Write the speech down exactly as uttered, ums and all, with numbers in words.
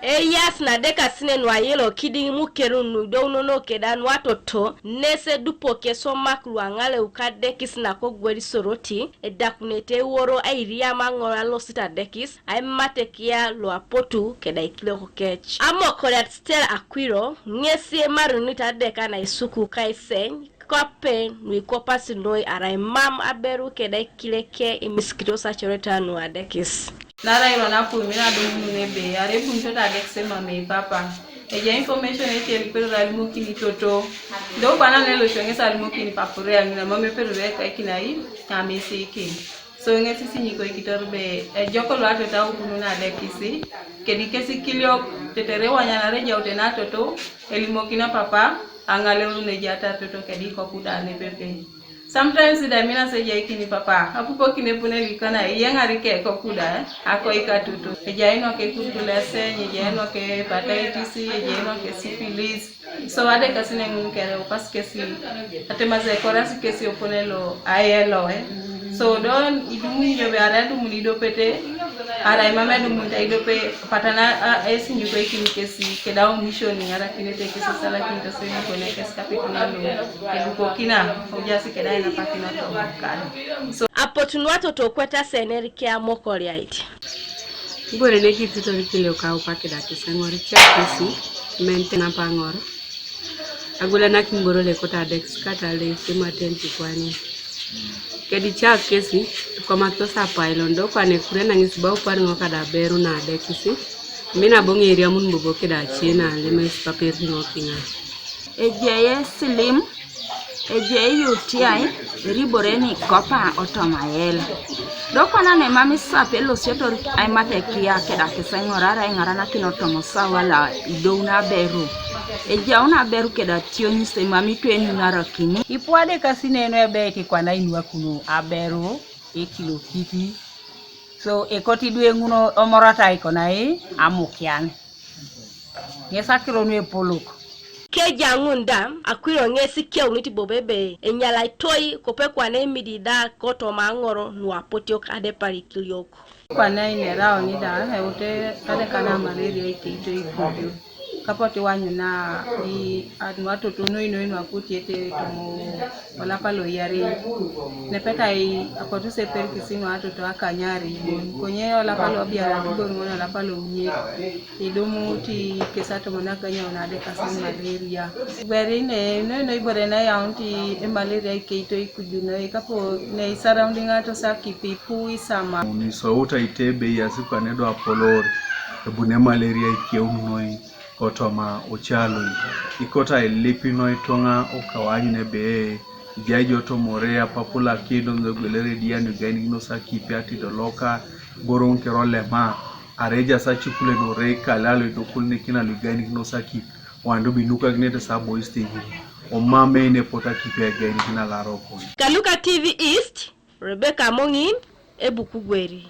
Eyas nadekasine nuayelo kidiŋ imukerun nuidounono keda nuatoto, nes edupo kesomak luaŋaleu kadekis nakogwel Soroti, edakunete eworo airiam aŋor alosit adekis, aimatekia luapotu keda ikiliok kec. Amokoriat Stella Akwiro, ŋesi emarunit adeka naisuku kaiseny, kwape nuikopasi noi arai mam aberu keda ikileke imisikitos acoreta nuadekis. Naarai iro napuimi nadumunun ebe arai ebunito da adekis emamei papa. Ejai information eti eliperor alimokini toto. Do kwana na elosio ŋesi alimokini papure aŋina mam eperor ekaikinai amisiikin. So ŋesi sinyikoikitor be ejok luatoto aukunu nadekisi kedi kesi kiliok tetere wanyanare ejaute natoto elimokino papa aŋaleun ejaata toto kedi ikoku da nepepe. Sometimes da mina se ejai kini papa apupokin epone likana eyeŋari ke ikoku da akoi katoto ejai noke kukuleseny ejai noke hepatitis ejai noke syphilis. So adekasi neŋun kere upas kesi atemasi ekorasi kesi opone lo ayeloe. So do idumuni jobe arai adumuni idopete arai mam edumuni ta idope patana esinyukoikin kesi kedau mission iŋarakinete kesi salakinito so idukone kesi kapituna lo edukokina ojasi kedai napakinoto kare. So apotu nuatoto kweta seneri ke amokoriait. Ibore ne kitutor kile kaupakida kiseŋor ica kesi mente napaŋor agwelanakin iboro le kota adekis kata le simaten tikwani. Kedi ica kesi komaktos apailon do kwane kure naŋis ba upar ŋo kada aberu na adekisi. Mi nabo ŋeriamun bobo kida acie na lemes paper ŋo kiŋa. Ejeye silim Ejei U T I eribore nikopa otomael. Do kwana nemam isap elosiotor aimat ekia kedakis eŋorar aiŋaranakin otomo sawa la idou naberu. Ejau naberu kedationyis emam itwenyunarakini. Ipuade kasineno ebe itikwana inuakuno aberu ekilokiti. So ekot idwe ŋun omorata ikonai amukian. Ŋes akiro nuepolok. Keja ŋun da akwiro ŋes ikeunit bobo ebe enyalai toi kope kwana emidi da kotoma aŋor nuapotiok adepar ikiliok. Kwana inerauni da eute kadekana malaria ikeito ikujo. Kapot iwanyuna i anuatoto noinoi nuaputiete tomo olapa loyari. Nepetai apotu seperkisi nuatoto akanyari bon konye olapa lobiara tubor ŋon olapa lounye. Idumut ikesa tomon akanyau nadekasin malaria. Ibere ine noino ibore nayaunit emalaria ikeito ikujunoi kapo neisaraunding atosakipi ipu isama. Nisout aitebe yasi kwane do apolor ebune malaria ikeununoi kotoma ocaloi. Ikota ilipino itoŋa okawanyun ebe ijai jo tomore apapula kido nzogwelere dian igainikinos akipi atidoloka boro ŋkero lema. Areja sa cukule nore kalalo idokulinikina lugainikinos akip wandu binukaginete sa bois tenyini omame nepot akip egainikina larokon. Kaluka T V East, Rebecca Amoŋin, Ebuku Gweri.